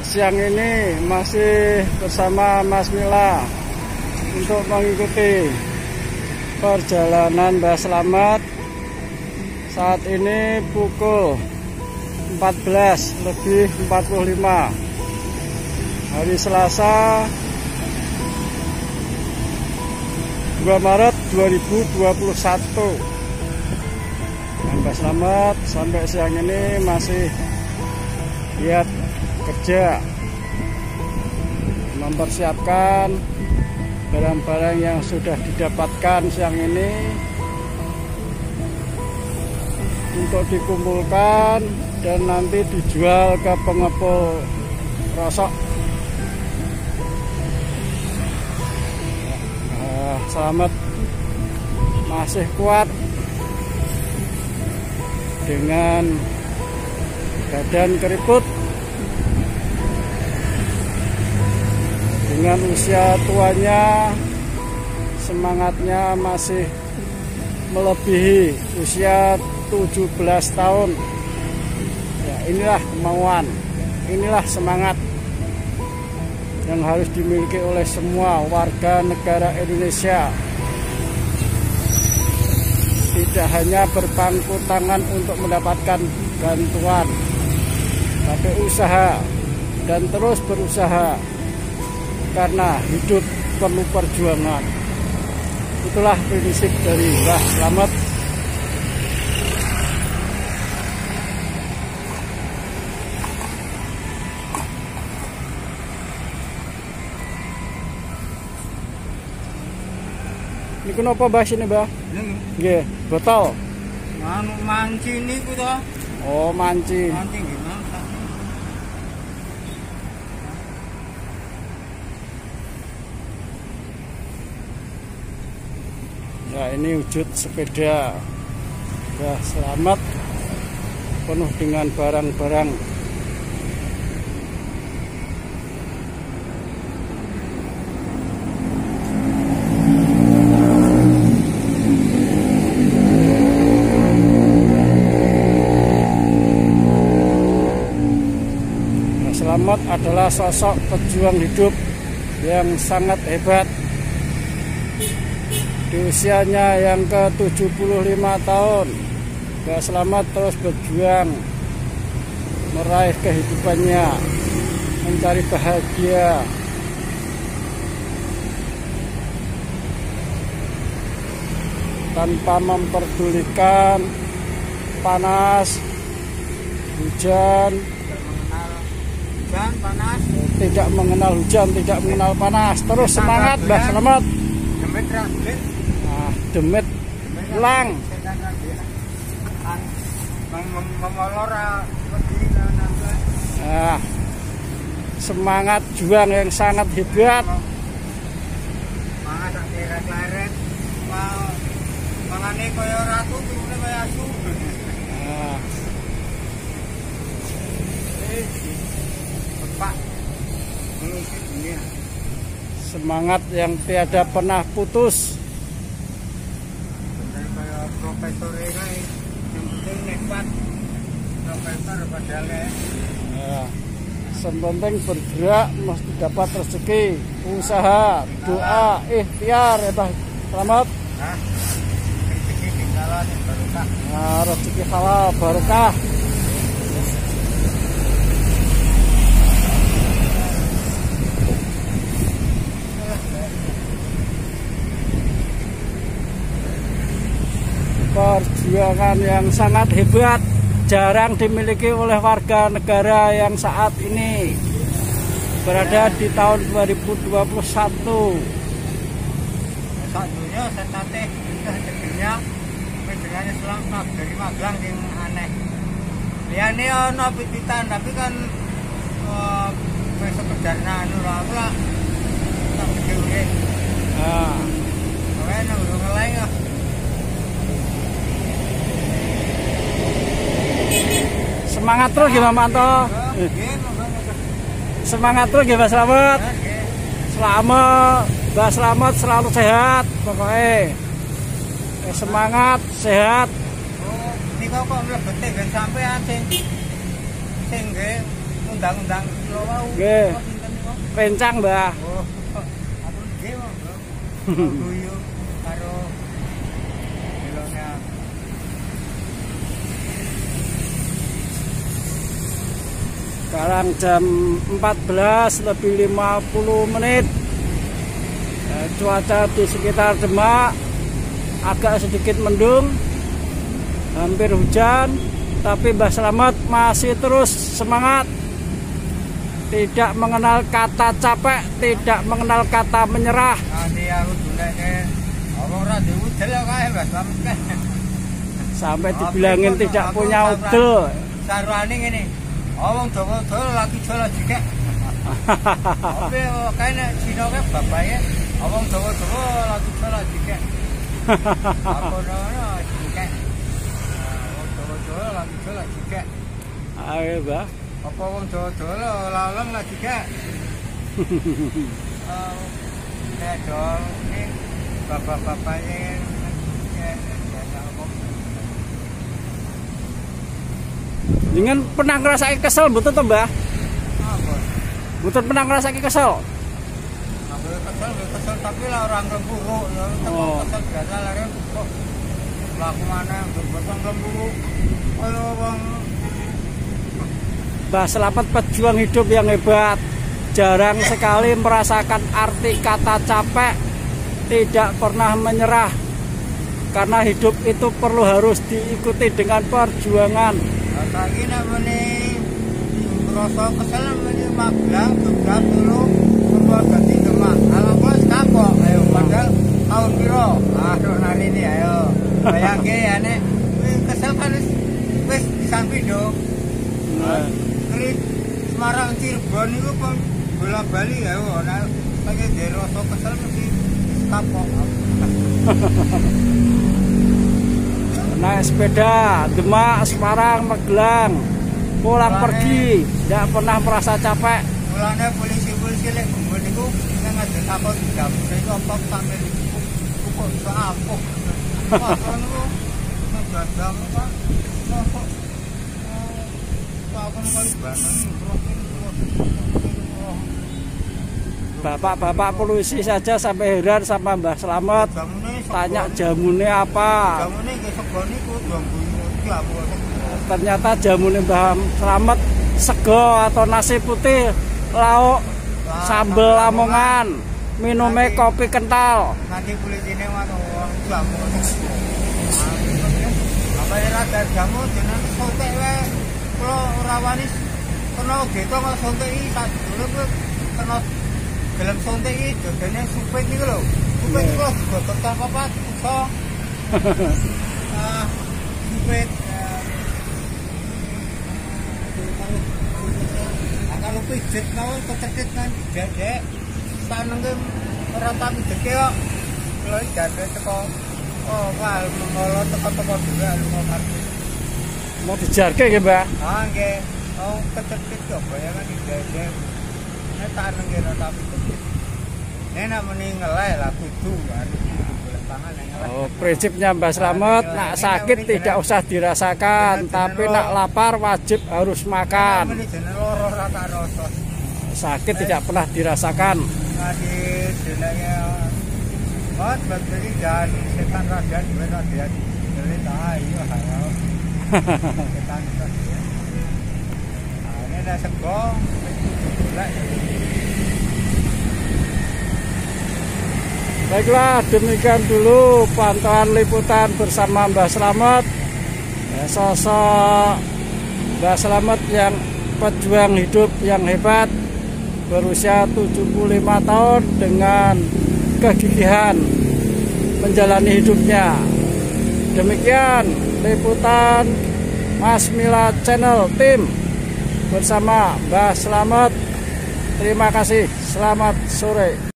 Siang ini masih bersama Mas Mila untuk mengikuti perjalanan Mbah Slamet. Saat ini pukul 14.45 hari Selasa 2 Maret 2021. Mbah Slamet sampai siang ini masih giat kerja, mempersiapkan barang-barang yang sudah didapatkan siang ini untuk dikumpulkan dan nanti dijual ke pengepul rosok. Slamet masih kuat dengan badan keriput, dengan usia tuanya semangatnya masih melebihi usia 17 tahun. Ya, inilah kemauan, inilah semangat yang harus dimiliki oleh semua warga negara Indonesia. Tidak hanya berpangku tangan untuk mendapatkan bantuan, tapi usaha dan terus berusaha, karena hidup perlu perjuangan. Itulah prinsip dari Mbah Slamet. Ini kenapa Mbah sini, Mbah? Nggih, botol. Anu manci niku to. Oh, manci. Manci nggih, masak. Ya, ini wujud sepeda Mbah Slamet penuh dengan barang-barang. Slamet adalah sosok pejuang hidup yang sangat hebat. Di usianya yang ke-75 tahun, Mbah Slamet terus berjuang meraih kehidupannya, mencari bahagia. Tanpa memperdulikan panas, hujan, hujan, panas. Tidak mengenal hujan, tidak mengenal panas. Terus semangat Mbah Slamet. Demit ra demit. Ah, demit lang. Ah, semangat juang yang sangat hebat. Semangat sak leret-leret. Mangane kaya ratu, turune kaya asu. Ah. Pak mengisi dunia. Semangat yang tiada pernah putus. Bener kaya profesor kae, yang penting nikmat. Profesor padahal ya. Yang penting bergerak mesti dapat rezeki, usaha, doa, ikhtiar ya Mbah Slamet. Hah? Rezeki halal barokah. Nah, rezeki halal barokah. Perjuangan yang sangat hebat jarang dimiliki oleh warga negara yang saat ini berada di tahun 2021. Sak dunia setate dunia dengan Islam dari Magelang yang aneh. Liyane ana pititan tapi kan sekedar anu lah aku lah tak gede. Ah. Kowe nang ngeleng ah. Semangat terus nggih Mas Manto. Semangat terus nggih Mbah Slamet. Selamat, Mbah Slamet selalu sehat pokoknya. Semangat, sehat. Oh, niku kok mlebete ben sampean sing sing nggih undang-undang kula wau. Nggih. Rencang, Mbah. Oh, aku nggih monggo. Guyu karo deloknya. Sekarang jam 14.50. Cuaca di sekitar Demak agak sedikit mendung, hampir hujan, tapi Mbah Slamet masih terus semangat. Tidak mengenal kata capek, tidak mengenal kata menyerah. Nanti aku duneke ora diudel kae Mbah Slamet. Sampai dibilangin tidak punya udel. Sarwane ngene. Wong Jawa dol lagi dol jikek. Tapi kae nek Cina kae bapake wong Jawa Jawa lagi dol jikek. Aku ngono jikek. Wong Jawa Jawa lagi dol jikek. Ayo, Mbah. Apa wong Jawa Jawa laleng lagi jikek. Nek dol iki bapak-bapake Dengan pernah ngerasake kesel mboten to, Mbah? Apa? Mboten pernah ngerasake kesel. Aku kesel, kesel tapi lah orang lemburu ya, oh. Kesel biasa lare kok laku mana mboten lemburu. Kaya wong Mbah Slamet pejuang hidup yang hebat. Jarang sekali merasakan arti kata capek, tidak pernah menyerah. Karena hidup itu perlu harus diikuti dengan perjuangan. Saiki nek muni rasa kesel muni Magelang, Jogja, Solo, Purwodadi, Demak. Kalau wis kapok, ayo padahal tahun piro? Aduh narine ayo. Bayangke ya nek kesel kan wis pisan pindho. Keri Semarang Cirebon niku pun bola-bali ayo nek saiki rasa kesel mesti kapok. Naik sepeda Demak, Semarang, Magelang, pulang pergi, tidak pernah merasa capek. Mulane polisi-polisi lek gumun niku nek ngadeg takon jamu iku apa sampe niku kok iso ampuh. Wah, niku jamu Pak. Kok aku kali banget. Bapak-bapak polisi saja sampai heran sama Mbah Slamet. Tanya jamune apa. Jamune nggih sego niku jambu jamu. Ternyata jamune Mbah Slamet sego atau nasi putih, lauk sambel Lamongan, minumnya kopi kental. Nanti polisine wong jamu sego. Apa ora jamu jeneng sotek wae. Kula ora wani kena geto kok sontek iki sak dulu kena gelem sontek iki jodene supit niku lho. Supit niku digodhog tanpa apa iso. Supit kalau pijet mawon kecekit kan dijadek. Sanenge ora tak pijeke kok. Kula iki jadek teko oh wah mengolo teko-teko dhewe lunga kartu. Mau dijarke nggih, Mbah? Ah nggih. Oh kecekit kok bayangan dijadek. Nek tak nengke tak pijet. Nek nak muni ngeleh lah kudu harus golek pangan ngeleh. Oh, prinsipnya Mbah Slamet, nak sakit tidak usah dirasakan, tapi nak lapar wajib harus makan. Sakit tidak pernah dirasakan. Baiklah, demikian dulu pantauan liputan bersama Mbah Slamet. Ya, sosok Mbah Slamet yang pejuang hidup yang hebat, berusia 75 tahun dengan kegigihan menjalani hidupnya. Demikian liputan Mas Mila Channel Tim bersama Mbah Slamet. Terima kasih, selamat sore.